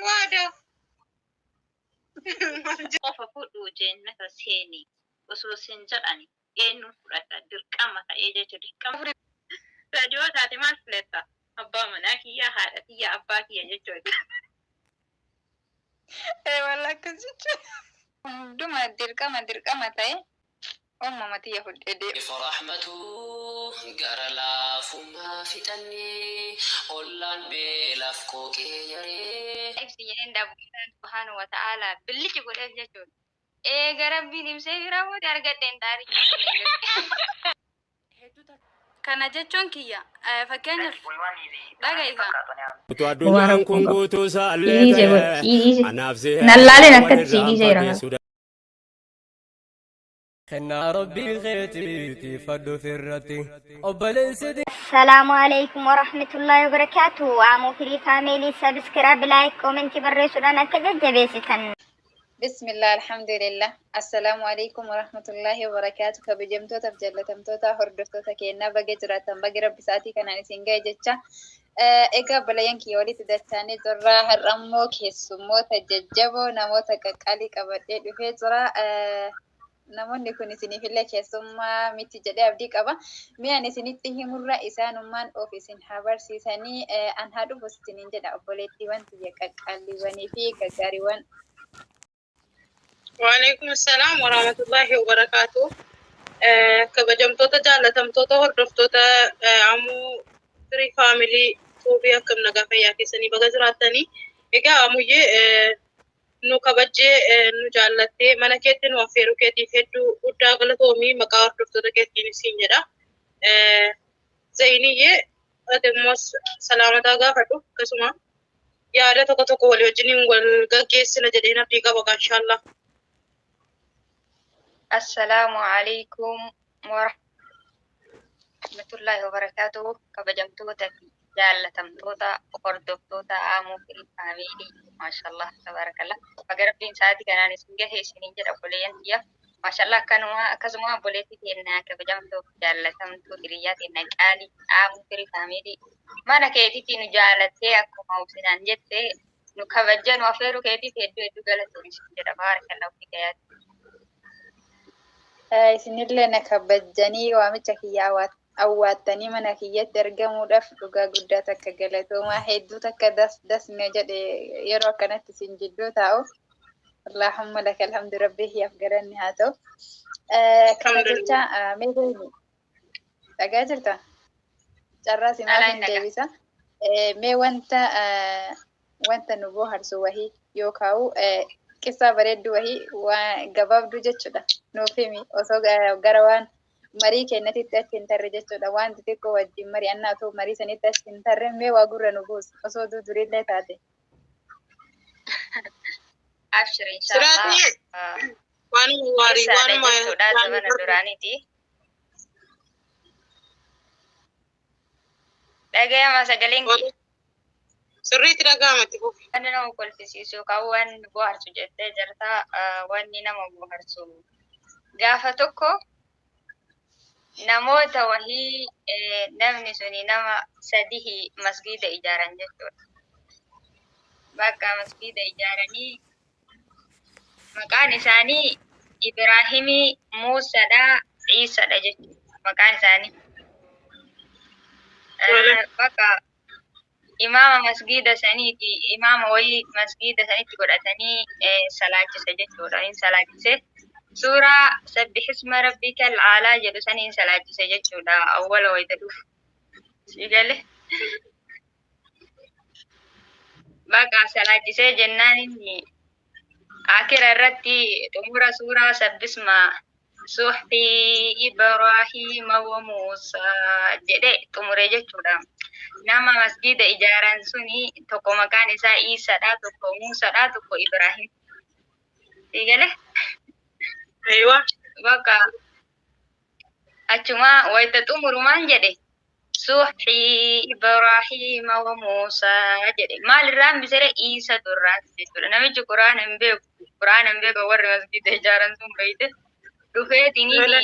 Shuhada. Qofa fudhuu jeennata seeni osoo sin jedhani eenyuun fudhata dirqama ta'ee jechuudha dirqama. Raadiyoo taate maal filatta? Abbaa manaa kiyyaa, haadha kiyya, abbaa kiyya jechuudha. Ee wallah akkas jechuudha. Hunduma dirqama dirqama ta'e uumama tiyya fudhee deema. Rahmatu gara laafummaa fixannee ollaan beelaaf qooqee yaree. Ibsi jedheen daawwitaan subhaanahu wa ta'ala billichi godheef jechuudha. Eega Rabbiin ibsee fi raawwate argadheen xaarii. Kana jechuun kiyya fakkeenyaaf dhaga'i kaa. Utuu addunyaan kun guutuu isaallee Siidhiise ta'e godhe siidhiise. anaaf si Nallaaleen wal akkatti irraan siidhiise jira. fageessuu Kennaa Rabbii keetiiti fadhu firratti obboleessi. Assalaamu alaikum warahmatullahi wabarakatuh. Amuu Firii Family subscribe, like, comment barreessuudhaan akka jajjabeessitan. Bismillah, alhamdulillah. Assalaamu alaikum warahmatullahi wabarakatuh. Kabajamtootaaf jaalatamtoota hordoftoota keenyaa, baga jiraatan, baga Rabbi sa'aatii kanaan isin ga'e jecha. Egaa obboleeyyan kiyya, walitti dachaanii jirra. Har'a immoo keessummoota jajjaboo, namoota qaqqaalii qabadhee dhufee jira. Namoonni kun isiniifillee keessummaa miti jedhee abdii qaba. Mee ani isinitti himurra isaanummaan of isin haa barsiisanii. An haa dhufu isiniin jedha, obboleettiiwwan tiyya qaqqaaliiwwanii fi gaggaariiwwan. Waalaikum salaam warahmatullahi wabarakatuh. Kabajamtoota jaalatamtoota hordoftoota Amuu Firii Family Tuubii, akkam nagaa fayyaa keessanii? Baga jiraattanii. Egaa Amuyyee, nu kabajjee, nu jaallattee mana keetti nu affeeruu keetiif hedduu guddaa galatoomii maqaa hordoftoota keetiin siin jedha. Zayiniyyee, ati immoo salaamataa gaafadhu, akkasuma yaada tokko tokko walii wajjiniin wal gaggeessina jedheen abdii qaba inshaallah. Assalaamu alaikum warahmatullahi wabarakatuh. Kabajamtoota fi jaallatamtoota hordoftoota Amuu Firii Family. Maashallah, tabarakallah. Baga Rabbiin sa'aatii kanaan isin gahe isiniin jedha, obboleeyyan tiyya. Maashallah, akkanuma akkasuma obboleettii teenya kabajamtuu fi jaallatamtuu, hiriyyaa teenya qaalii Amuu Firii Family, mana keetitti nu jaalattee, akkuma obsinaan jette, nu kabajja nu afeeruu keetiif hedduu hedduu galatoomi isin jedha. Baarakallahu fika yaa. Isinillee na kabajjanii waamicha kiyya awwaattanii mana kiyyatti argamuudhaaf dhugaa guddaa takka galatoomaa. Hedduu takka das das na jedhe yeroo akkanatti isin jidduu taa'u. Allahumma laka alhamdu, Rabbii kiyyaaf galanni haa ta'u. Kana jecha, mee beekni dhagaa jirta? Carraa simaaf Alaa hin hin dhagaa. deebisa. Mee wanta nu bohaarsu wahii yookaan qissaa bareedduu wahii, waan gabaabduu jechuudha. Nuuf himi, osoo gara waan marii keenyatitti achi hin tarre jechuudha. Waan xixiqqoo wajjin mari'annaa otoo marii sanitti achi hin tarre, mee waa gurra nu buusu osoo duriillee taate. Abshir, inshallah. Siraatii waanuma waarii Qissaadha waanuma jechuudha zamana duraaniiti. Dhagayama sagaleen kiyya? Sirriitti dhaga'ama, itti fufi. Wanni nama kolfisiisu yookaan waan bohaarsu jettee jirta. Wanni nama bohaarsu, gaafa tokko namoota wahii, namni suni nama sadihi masgiida ijaaran jechuudha. Bakka masgiida ijaaranii maqaan isaanii Ibraahimii, Muusadha, Ciisadha jechuudha maqaan isaanii. Bakka imaama masgiida saniiti, imaama wayii masgiida sanitti godhatanii salaachise jechuudha. Hin salaachise. Suuraa sabbihisma rabbikal aalaa jedhu saniin salaachise jechuudha. Awwala wayita dhufu. Si gale? Bakka salaachisee jennaan inni akira irratti xumura suuraa sabbisma suhfi Ibraahiima wa Muusaa jedhe xumure jechuudha. Nama masgiida ijaaran suni tokko maqaan isaa Iisadha, tokko Muusadha, tokko Ibraahim. Si gale? Aywa. Bakka achuma wayita xumurumaan jedhe, suhfi Ibraahiima wa Muusaa jedhe. Maal irraa hambisere? Iisatu irraa hambise jechuudha. Namichi Quraana hin beeku. Quraana hin beeku warri masgiida ijaaran sun, beeyte. Dhufeetiniin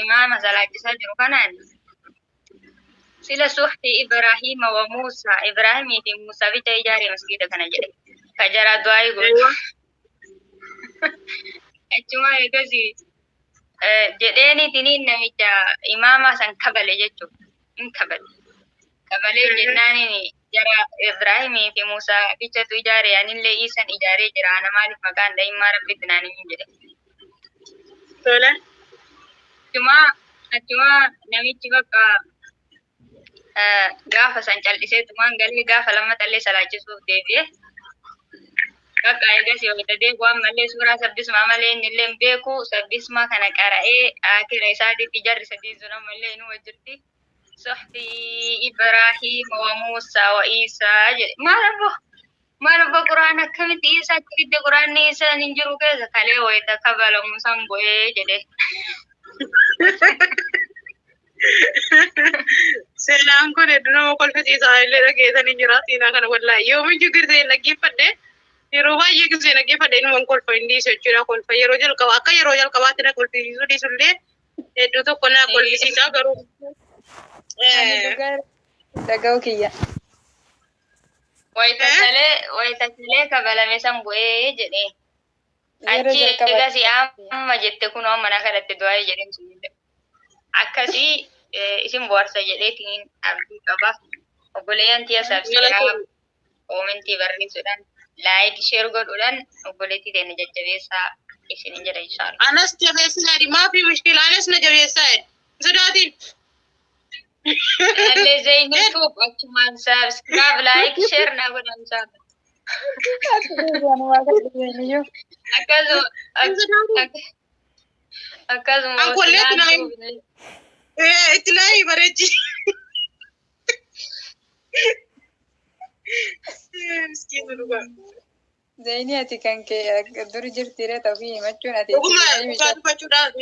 imaama salaachisaa jiru kanaan Sila suhti Ibrahima wa Musa. Ibrahimii fi Musa bicha ijaare masgiida kana jedhe. Ka jaraa du'aa godhu. Achuma eegasii jedheeni namicha imaama san kabale jechuudha. Hin kabale. Kabalee jennaaniin jara Ibraahimii fi Musaa bichatu ijaare, anillee Iisan ijaaree jira, ana maaliif maqaan da'immaa rabbitti naan himin jedhe. Tole. Achuma namichi bakka gaafa san cal'isee tumaan galee gaafa lammatallee salaachisuuf deebi'e. Bakka eegas yoo deebi'u ammallee suuraa sabbismaa malee inni illee hin beeku, sabbismaa kana qara'ee akira isaatiitti jarri sadiin sun ammallee inuma jirti. Suhfi Ibrahim wa Musa wa Isa jedhe. Maal abbo? Maal abbo, Quraan akkamitti Isa achi fidde? Quraanni Isa hin jiru keessa kalee wayita kabalamu san bu'ee jedhe. Seenaan kun hedduu nama kolfisiisaa illee dhageessanii jira seenaa kana. Wallaahi yoomiyyuu gisee dhaggeeffadhe, yeroo baay'ee gisee dhaggeeffadhe inuma kolfa hin dhiisu jechuudha. Kolfa yeroo jalqaba akka yeroo jalqabaatti na kolfisiisuu dhiisullee hedduu tokko na kolfisiisaa garuu. Ani dhugaa dhaga'u kiyya. Wayita kalee kabalame san bu'ee jedhe. Yeroo Achi jalqaba. eegas amma jette kun amma na kadhatte du'aa jedheen sun. Akkasii isin bohaarsa jedheetiin abdii qaba. Obboleeyyan tiyya, subscribe, commentii barreessuudhaan, like, share godhuudhaan obboleettii teenya jajjabeessaa isinin jedha inshaallah. Anas jabeessaa jedhi, maafi mushkila, anas na jabeessaa jedhi. Sodaatiin. Anallee Zayinii Tube achumaan subscribe, like, share na godhan inshaallah. Iyyuu. Akkasuma akkasuma An kolleetti Wasilaa na Tube illee. Itti laayii bareechi. Miskiina dhugaa. Zayinii, ati kan kee duri jirtiire ta'uu himachuun ati. Dhuguma dhugaa dubbachuudhaaf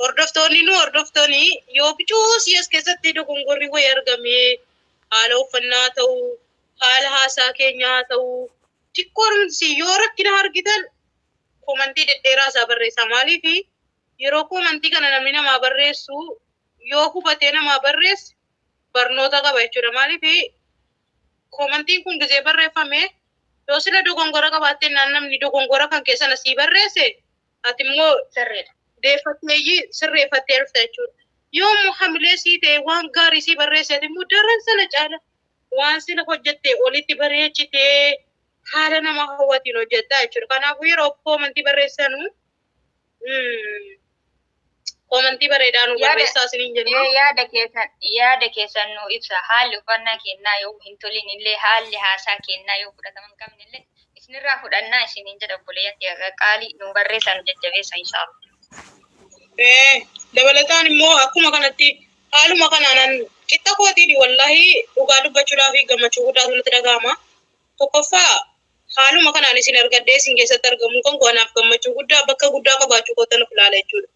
hordoftoonni nu hordoftoonni yoo bicuu as keessatti dogongorri wayii argame, haala uffannaa ta'uu, haala haasaa keenyaa ta'uu, xiqqoon yoo rakkina argitan commentii dhedheeraa isaa barreessa. Maaliif yeroo commentii kana namni namaa barreessu yoo hubatee namaa barreesse barnoota qaba jechuudha. Maaliif commentiin kun gisee barreeffame yoo sila dogongora qabaatte naan namni dogongora kan keessan asii barreesse ati immoo Sirriidha. deeffatteeyyi sirreeffattee dhufta jechuudha. Yoo immoo hamilee sii ta'e waan gaarii sii barreesse, ati immoo daran sana caala waan sila hojjette olitti bareechitee haala nama hawwatiin hojjetta jechuudha. Kanaafuu yeroo commentii barreessanu commentii bareedaa nu barreessaa isiniin jenna. Yaada keessan nu ibsa. Haalli uffannaa kennaa yoo hin tolin illee, haalli haasaa kennaa yoo fudhatama hin qabne illee, isinirraa fudhannaa isiniin jedha. Obboleeyyan qaalii nu barreessan, jajjabeessa inshaallah. Dabalataan immoo akkuma kanatti haaluma kanaan qixa kootiin wallaahi dhugaa dubbachuudhaaf gammachuu guddaatu natti dhaga'ama. Tokkoffaa, haaluma kanaan isin argadhee isin keessatti argamuu kan koo anaaf gammachuu guddaa, bakka guddaa qabaachuu kootan of ilaala jechuudha.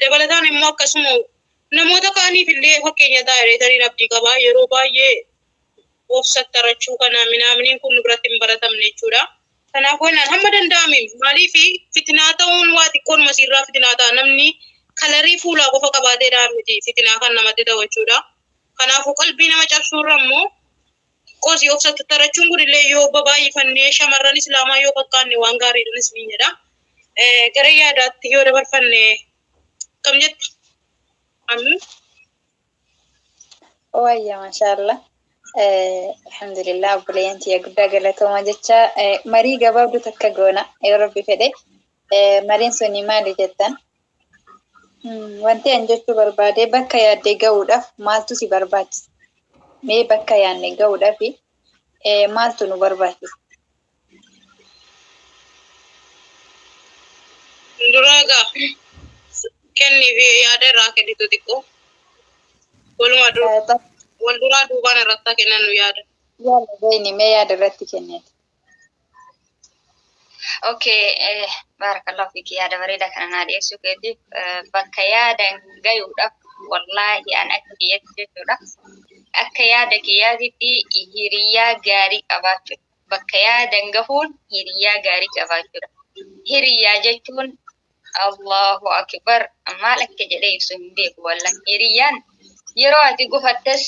Dabalataan immoo akkasuma namoota kaaniif illee fakkeenya taa'ee abdii qabaa. Yeroo baay'ee of sattarachuu kana minaaminiin kun nu biratti hin baratamne jechuudha. Kanaafuu naan hamma danda'ame, maaliif fitinaa ta'uun waa xiqqoon sirraa fitinaa ta'a, namni colorii fuulaa qofa qabaateedhaan miti fitinaa kan namatti ta'u jechuudha. Kanaafuu qalbii nama cabsuurra immoo xiqqoosii of sattarachuun kun illee yoo babaay'ifannee shamarran islaamaa yoo fakkaanne waan gaariidha isiniin jedha. Gara yaadaatti yoo dabarfanne kam jettu? Ammu? Wayya, maashaallah. Alhamdulillah, obboleeyyan tiyya guddaa galatooma jecha marii gabaabduu takka goona yoo rabbi fedhe. Mariin suni maali jettan? Wanti an jechuu barbaade, bakka yaaddee gahuudhaaf maaltu si barbaachisa? Mee bakka yaadne gahuudhaaf maaltu nu barbaachisa? Dura egaa kennii fi yaada irraa kennitu xiqqoo. Walumaa dura wal duraa duubaan irratti haa kennan nu yaada. Yaada Zayni, mee yaada irratti kenneeti. Okay, barakallahu fiki, yaada bareedaa kana naa dhiyeessuu keetiif. Bakka yaadan gayuudhaaf wallaahi an akka kiyyatti jechuudha. Akka yaada kiyyaatitti hiriyaa gaarii qabaachuudha. Bakka yaadan gahuun hiriyaa gaarii qabaachuudha. Hiriyaa jechuun Allahu akbar, maal akka jedhee ibsu hin beeku wallahi. Hiriyaan Yeroo ati gufattes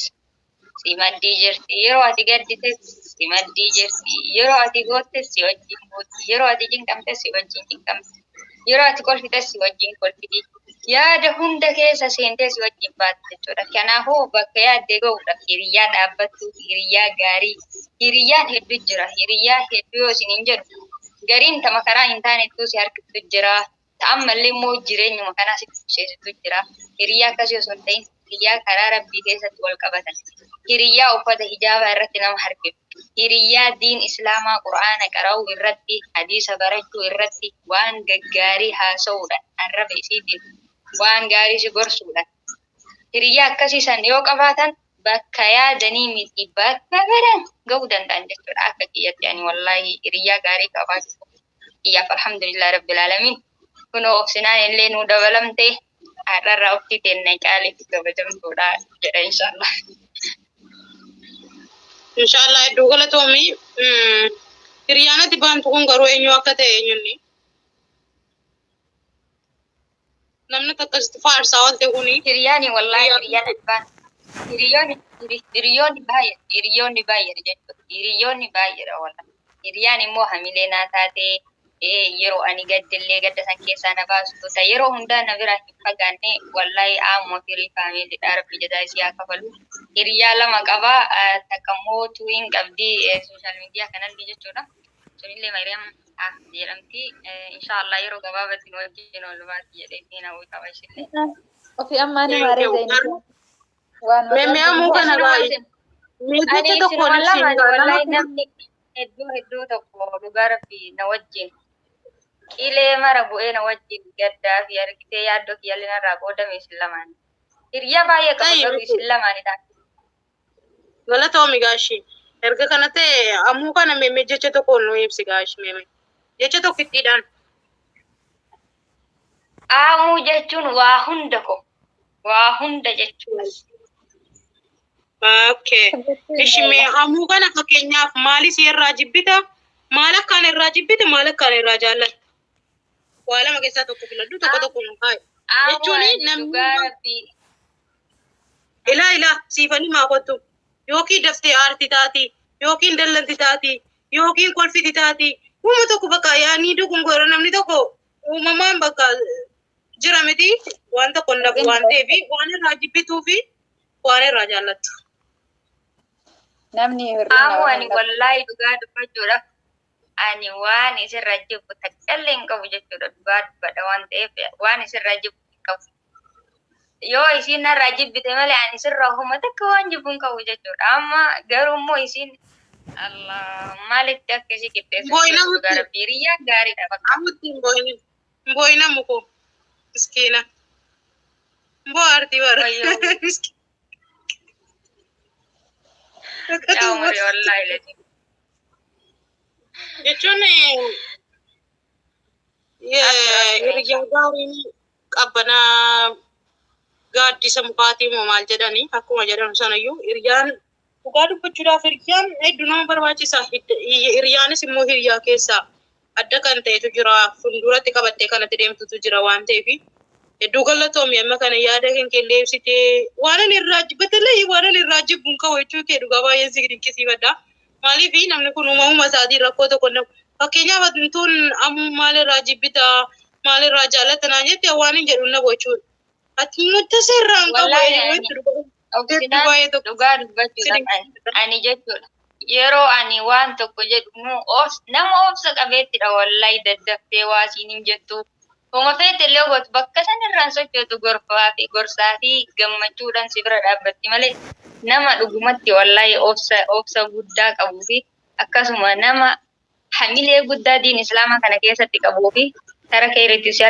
si maddii jirti. Yeroo ati gaddites si maddii jirti. Yeroo ati goottes si wajjin gooti. Yeroo ati cinqamtes si wajjin cinqamti. Yeroo ati kolfites si wajjin kolfiti. Yaada hunda keessa seentee si wajjin baatti jechuudha. Kanaafuu bakka yaadde gahuudhaaf hiriyyaa dhaabbattu, hiriyyaa gaarii, hiriyyaan hedduu jira. Hiriyyaa hedduu yoo isiniin jedhu gariin tama karaa hin taanettuu si harkiftu jira. Ta ammallee immoo jireenyuma kanaa sitti fufsiisutu jira. Hiriyyaa akkasii osoo hin ta'in hiriyyaa karaa rabbii keessatti wal qabatan. Hiriyyaa uffata hijaabaa irratti nama harkiftu. Hiriyyaa diin islaamaa qura'aana qara'uu irratti, hadiisa barachuu irratti waan gaggaarii haasa'uudhaan arraba isiitiin waan gaarii si gorsuudhaan. Hiriyyaa akkasii san yoo qabaatan bakka yaadanii miti bakka fedhan gahuu danda'an jechuudha. Akka kiyyatti ani wallaahi hiriyyaa gaarii qabaachuu kiyyaaf alhamdulillah rabbil aalamiin. Kunoo obsinaan illee nuu dabalamte har'arraa oftii teenna caaliif kabajamtuudha jedha inshaallah. Inshaallah hedduu galatoomi. Hiriyaan ati baantu kun garuu eenyu akka ta'e eenyunni? Namni akkasitti faarsaa oolte kuni. Hiriyaani wallaahi hiriyyaan ati baantu. Hiriyoonni hiriyoonni baay'ee hiriyoonni baay'eedha jechuudha. Hiriyoonni baay'eedha wallaahi. Hiriyaan immoo hamilee naa taatee yeroo ani gaddillee gadda san keessaa na baastu ta yeroo hundaa na biraa hin fagaanne wallaahi aamuma firii faamiliidha rabbi jazaa isii haa kafalu. Hiriyaa lama qaba takka immoo tuwiin qabdi sooshaal miidiyaa kanallee jechuudha. Sunillee Maryam jedhamti. Inshaallah yeroo gabaabatti nu wajjin ol baati jedhee hawwii qaba ishillee. Ofii ammaa nama aree Garuu Waan Mee ammoo kana baay'ee. Mee Ani jecha tokkoon isinuma ibsiin lamaan gaa nama wallahi namni hedduu hedduu tokko dhugaa rabbi na wajjin qilee mara bu'ee na wajjin gaddaa fi argitee yaaddoo kiyyaallee narraa qoodame isin lamaan. Hiriyaa baay'ee qaba Tayyib. garuu isin lamaanidha. Galatoomi gaashii. Erga kana ta'e ammoo kana meemee jecha tokkoon nu ibsi gaashii meemee. Jecha tokkittiidhaan. Aamuu jechuun waa hunda ko waa hunda jechuudha. Okay. Ishi mee ammoo kana fakkeenyaaf maali si irraa jibbita? Maal akkaan irraa jibbita? Maal akkaan irraa jaallatta? Waa lama keessaa tokko filadhu tokko tokko nu kaa'i. Aamuu Jechuun ani namni dhugaa rabbii ilaa ilaa siifanii maa kottu yookiin daftee aarti taati yookiin dallanti taati yookiin kolfiti taati uuma tokko bakka yaanii dogongora namni tokko uumamaan bakka jira miti waan tokko hin dhabu waan ta'eef waan irraa jibbituu fi waan irraa jaallattu. Namni hir'ina Aamuu waan ani hin qabu. wallaahi dhugaa dubbachuudhaaf ani waan isirra jibbu takkaallee hin qabu jechuudha dhugaa dubbadha waan ta'eef waan isirra jibbu hin qabu. Yoo isiin narraa jibbite malee ani sirraa homa takka waan jibbu hin qabu jechuudha. Amma garuu immoo isiin Allah maalitti akka isii qixxeessu Boo'ina dhugaa mutti. rabbi hiriyyaan gaariidha bakka. Amutti hin boo'in. Hin boo'ina muku. Miskiina. Hin boo'a artii bara. Wayyoo. Miskiina. Yaa umri wallaahi lati. Jechuun hiriyyaa gaariin qabbanaa gaaddisa mukaatii moo maal jedhanii akkuma jedhamu sanayyuu hiriyyaan dhugaa dubbachuudhaaf hiriyyaan hedduu nama barbaachisa. Hiriyyaanis immoo hiriyyaa keessaa adda kan ta'etu jira fuulduratti qabattee kanatti deemtutu jira waan ta'eef hedduu galatoomi amma kana yaada kan kee ibsitee waan ani irraa jibbatallee waan ani irraa jibbu hin qabu jechuu kee dhugaa baay'een si dinqisiifadha. Maaliif namni kun uumamuma isaatiin rakkoo tokko hin qabu. Fakkeenyaaf atumtuun ammoo maalirraa jibbita maalirraa jaallata naan jette waan hin jedhu na jechuudha. Ati immoo tasa irraa hin qabu Wallaahi hedduu ani hedduu obsinaan baay'ee tokko dhugaa si dubbachuudhaaf ani dinqisiifadha. ani jechuudha. Yeroo ani waan tokko jedhu nu obs nama obsa qabeettidha wallahi daddaftee waa siin hin jettu. Homa feete illee gootu bakka sanarraan sochootu gorfaa fi gorsaa fi gammachuudhaan si bira dhaabbatti malee nama dhugumatti wallahi obsa obsa guddaa qabuu fi akkasuma nama hamilee guddaa diin islaamaa kana keessatti qabuu fi kara keeriitti si